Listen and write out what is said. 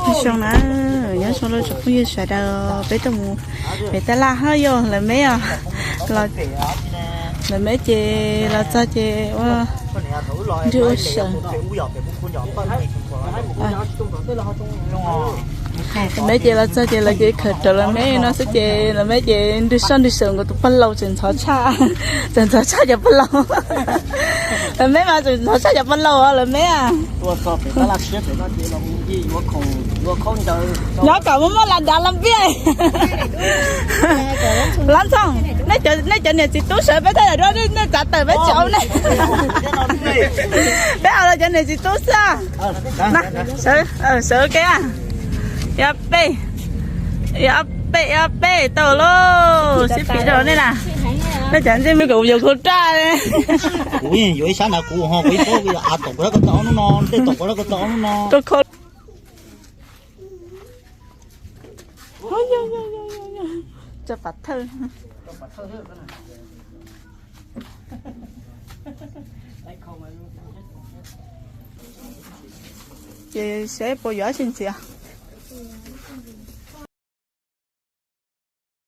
Zoo na, nyob zoo rau tsoom phooj ywg sawv daws, peb tuaj mus pem tab laj hab yog lawv meb os. Lawv meb ces los txog ces ua nrwg ua saws. Lawv meb ces los txog ces lawv ces khaws rawv lawv meb no xwb ces lawv meb ces nrwg soj nrwg saws nkaus tus pog laus tseem ntxhov tshaj, tseem ntxhov tshaj cov pog laus. Lawv meb mas tseem ntxhov tshaj cov pog laus lawv meb. Nyob kom muaj muaj las dav los npiaj. Lab Ntxhoo, nej cov niam txiv tub sawv peb thaj yam dua nej txav tawm peb tsis ua ne. Peb ua los cov niam txiv tub xwb. Sawv ua ke. Ib ob peb, ib ob peb, ib ob peb tau lauj. Sib pim rau nej na. Nej cov ntsej muag kom yus khau raj. Kuv yuav ib sab na kuv ho kuv ib pob kuv yuav av tom kuv lab ko tau ob hnub no, tej tom kuv lab ko tau ob hnub no. Tso pov thawj. Ces saib puas yuav tsis ntxiv.